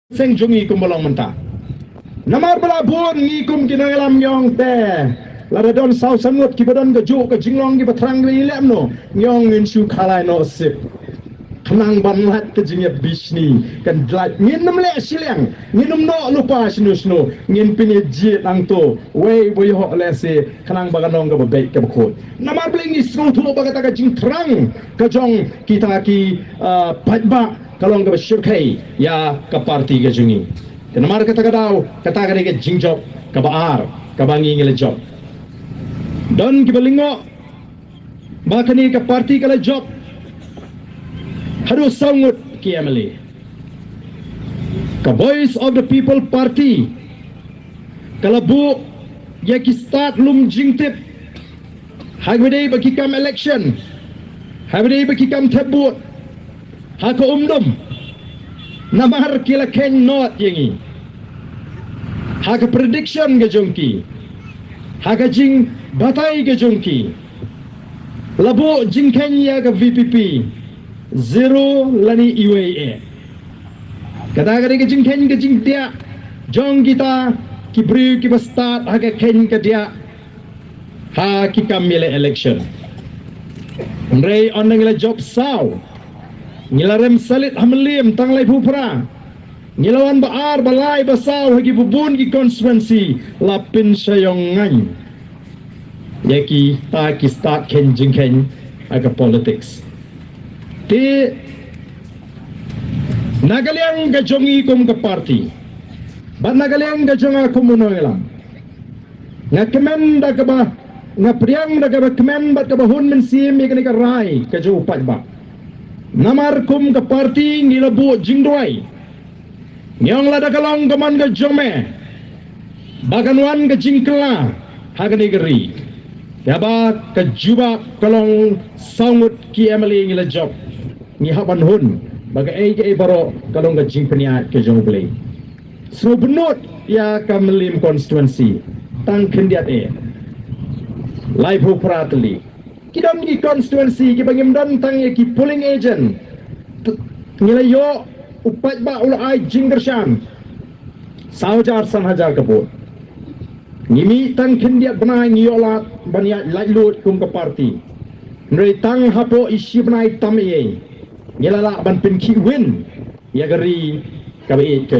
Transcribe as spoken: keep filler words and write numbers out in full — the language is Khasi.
seng jong ngi kumba long mynta. Namar ba la bun ngi kum ki nongïalam ngi ong te lada don saw san ngut kiba don ka juh ka jinglong kiba thrang kiba ïaleh kumno, ngi ong ngin shu khalai noh sip. Khnang ban lait ka jingïabishni kan lait, ngin ym leh shiliang, ngin ym noh lypa shano shano, ngin pynïajied nangto. Wei ba ïoh lehse khnang ba kan long kaba beit kaba khuid. Namar balei? Ngi sngewthuh ba kata ka jingthrang ka jong kita ki, ah, paidbah ka long kaba shyrkhei ïa ka party ka jong ngi. Te namar kata ka daw, kata ka dei ka jingjop kaba ar kaba ngi ngi la jop. Don kiba lyngngoh ba kane ka party ka la jop haduh saw ngut ki M L A. Ka Voice of the People Party ka la buh ïa ki stad lum jingtip ha kaba dei ba ki kam election, ha kaba dei ba ki kam thep vote ha ka Umdum. Namar ki la kheiñ nod ïa ngi ha ka prediction ka jong ki, ha ka jingbatai ka jong ki. La buh jingkheiñ ïa ka V P P zero lane iwei eh. Kata ka dei ka jingkheiñ ka jingdiah jong kita ki briew kiba stad ha ka kheiñ ka diah ha ki kam ïaleh election. Hynrei ynda ngi la jop saw, ngi la rem salit ha Mylliem tang laiphew phra, ngi la wan ba ar ba lai ba saw ha kiba bun ki constituency, la pynshai ïong ngaiñ ïa kita ki stad kheiñ jingkheiñ ha ka politics. Te na ka liang ka jong ngi kum ka party bad na ka liang ka jong nga kum u nongïalam, nga kmen da kaba, nga pdiang da kaba kmen bad kaba hun mynsiem ïa kane ka rai ka jong u paidbah. Namar kum ka party ngi la buh jingduwai, ngi ong lada ka long ka mon ka jong me ba kan wan ka jingkylla ha kane ka ri, ïa ba ka jubab ka long saw ngut ki M L A ngi la jop, ngi hap ban hun ba kaei kaei baroh ka long ka jingpynïaid ka jong U Blei. Sngewbynnud ïa ka Mylliem constituency tang khyndiat eh, laiphew phra tylli. Ki don ki constituency kiba ngim don tang ïa ki polling agent. Ngi la ïoh u paidbah u la ai jingkyrshan saw hajar san hajar ka vote. Ngi mih tang khyndiat bnai, ngi ïoh lad ban ïaid laitluid kum ka party. Hynrei tang hapoh i shi bnai tam ei ei ngi la lah ban pynkhih win ïa ka ri kaba ïeit ka